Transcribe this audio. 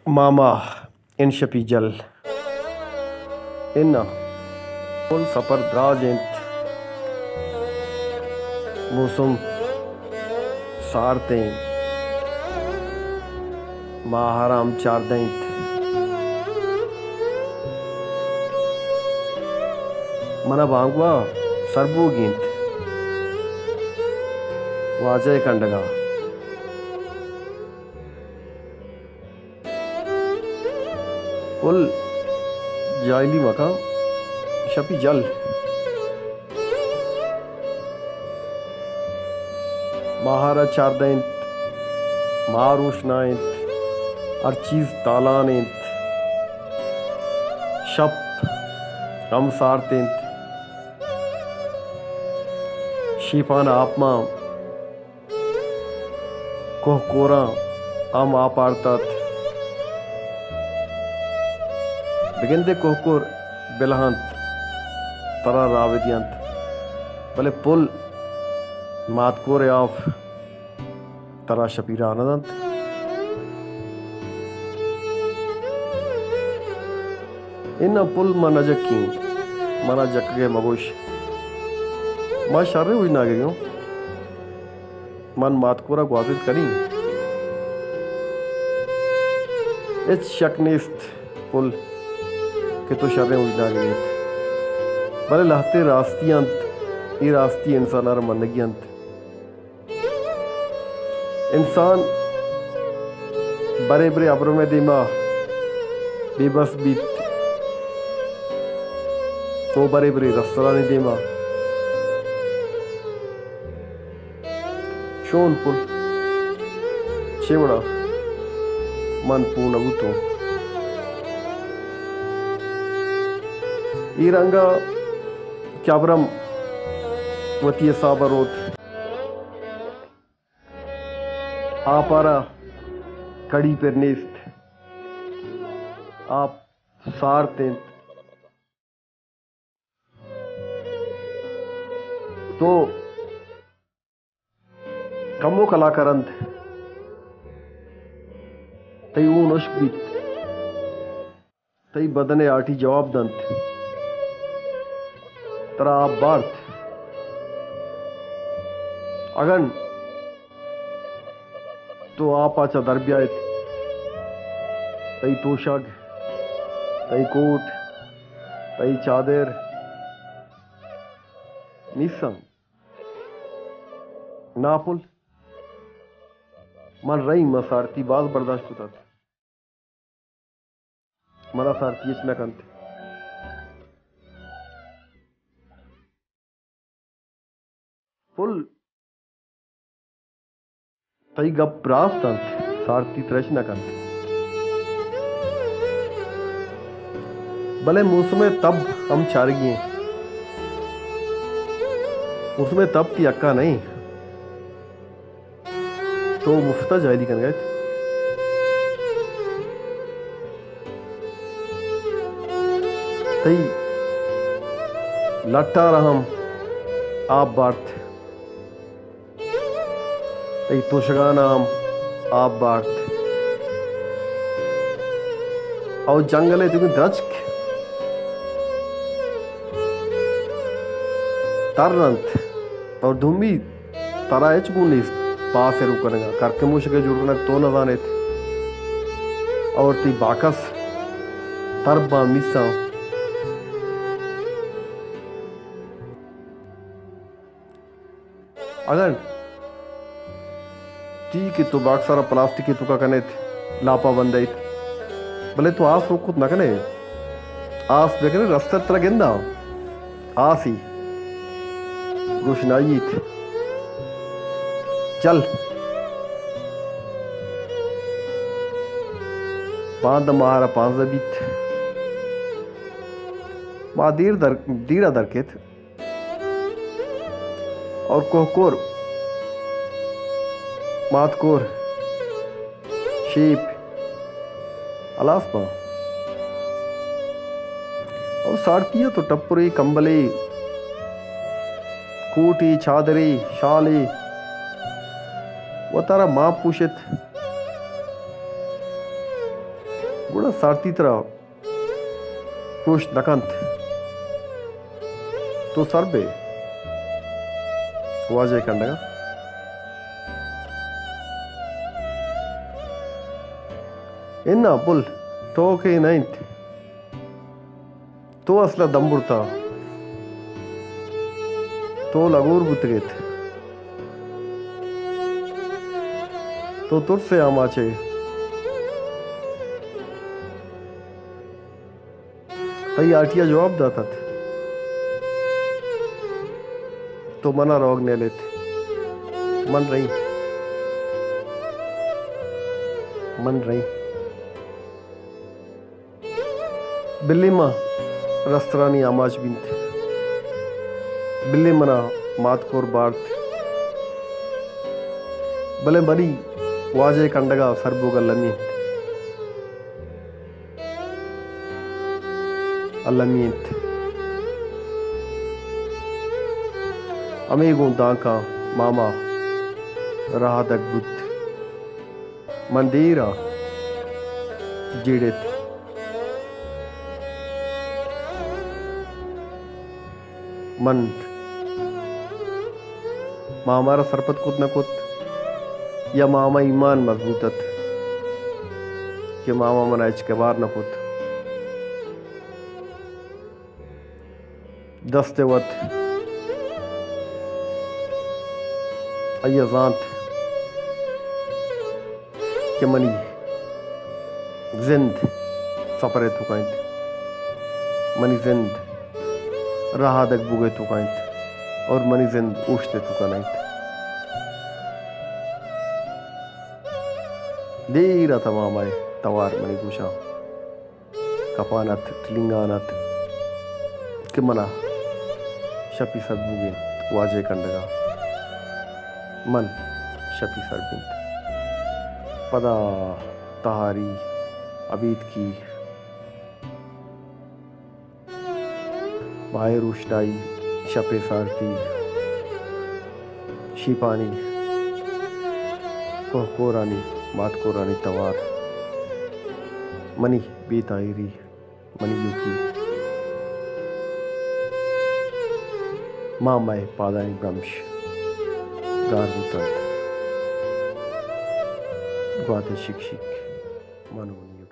ماما، انشپی جل۔ اناں، پل سپر دراج انت۔ موسم سارت انت۔ ماہ ءَ را ہم چاردہ انت۔ من ءَ بانگواہ سر بوگی انت۔ واجہ ءِ کنڈگ ءَ۔ پل جاہلی مکن، شپی جل۔ ماہ ءَ را چاردہ انت، ماہ روشنا انت، ہر چیز تالان انت۔ شپ ہم سارت انت۔ شیپان آپ مان۔ کوہ کوراں ہم آپ آرتات۔ بگندے کوہ کور بلہ انت، ترا راہ بدینت، بلے پل ماتکور ءِ آپ ترا شپی راہ نہ دنت۔ اناں پل، ما نہ جکیں، منا جکگ ءَ مگوش۔ ما شریں اوژناگرے اوں۔ من ماتکور ءَ گوازینت کنیں۔ ہچ شک نیست پل کہ تو شریں اوژناگرے ات، بلے لہتے راستی انت، اے راستی انسان ءَ را منگی انت۔ انسان برے برے ابرم ءِ دیما بے بس بیت، تو برے برے رسترانی دیما۔ چون پل؟ چے وڑا؟ من پون نہ بوتوں۔ اے رنگا کہ ابرم وتی حساب ءَ روت، آپ ءَ را کڑی پر نیست، آپ سارت انت۔ تو کمو کلاک ءَ رند تئی ہون ہشک بیت، تئی بدن ءِ ہاٹی جواب دنت، ترا آپ بارت۔ اگن تو آپ ءَ چہ در بیائیت، تئی توشگ، تئی کوٹ، تئی چادر نیست انت۔ نا پل، من رئیم، من سارتی باز برداشت کتگ، منا سارتی ہچ نہ کنت۔ پل، تئی گپ راست انت، سارتی ترا ہچ نہ کنت۔ بلے موسم ءِ تب ہم چارگی انت۔ موسم ءِ تب تئی حقا نہ انت۔ تو مفت ءَ جاہلی کنگ ءَ ات۔ تئی لٹ ءَ را ہم آپ بارت، تئی توشگان ءَ ہم آپ بارت۔ او جنگل ءِ دگہ درچک تر انت اور دومی ترا ہچ گون نیست پاس ءِ رو کنگ ءَ، کرک ءِ موشک ءِ جوڑ کنگ تو نہ زان ایت۔ اور تئی باکس تر باں میساں۔ اگن ٹھیک ہے، تو باکس ءَ را پلاسٹک ءِ توکا کن ایت، لاپا بند ایت، بلے تو آس روک کت نہ کن ئے۔ آس بہ کن ئے، رستر ترا گنداں۔ آسی روشنائی ایت۔ چل۔ باند ماہ ءَ را پانزدہ بیت۔ ما دیر در، دیر ءَ در کیت۔ اور کوہکور، ماتکور، شیپ ہلاس باں۔ اور سارتی ءَ تو ٹپرے، کمبلے، کوٹے، چادرے، شالے وتارا مان پوشت۔ گڑا سارتی ترا پروشت نہ کنت۔ تو سر بئے واجہ کنڈگ ءَ۔ اناں پل ٹوکے نہ انت۔ تو اصل ءَ دم برتہ۔ تو لگور بوتگ ات۔ تو ترس ءِ آماچ ئے۔ تئی ہاٹی ءَ جواب دات ات۔ تو من ءَ روگ نیل ات۔ من رئیں۔ من رئیں۔ بلے ما رسترانی آماچ بنت۔ بلے منا مات کور بارت۔ بلے منی واجہ کنڈگا سر بوگ المی انت۔ المی انت۔ ہمے گوں دانکاں ماما رہادگ بوت۔ من دیر ءَ جیڑت۔ من ماما را سرپد کت نہ کت یا ماما ایمان مضبوط ات کہ ماما منا ہچ گبار نہ کت۔ دست ءَ وت آئی ءَ زانت کہ منی زند سفر ءِ توکا انت، منی زند رہادگ بوگ ءِ توکا انت اور منی زند اوشت ءِ توکا نہ انت۔ دیر ءَ تمام ءِ توار منی گوشاں کپان ات، ٹلینگان ات کہ منا شپی سر بوگ انت واجہ کنڈگا۔ من شپی سر بنت۔ پدا تہاری، ابیتکی، ماہ ءِ روشنائی، شپ ءِ سارتی، شیپانی، کوہ کورانی، مات کورانی توار، منی بے تاہیری، منی یوکی، ماما ءِ پادانی برمش گار بوت انت۔ گوات ءِ شک شک من ءُ منی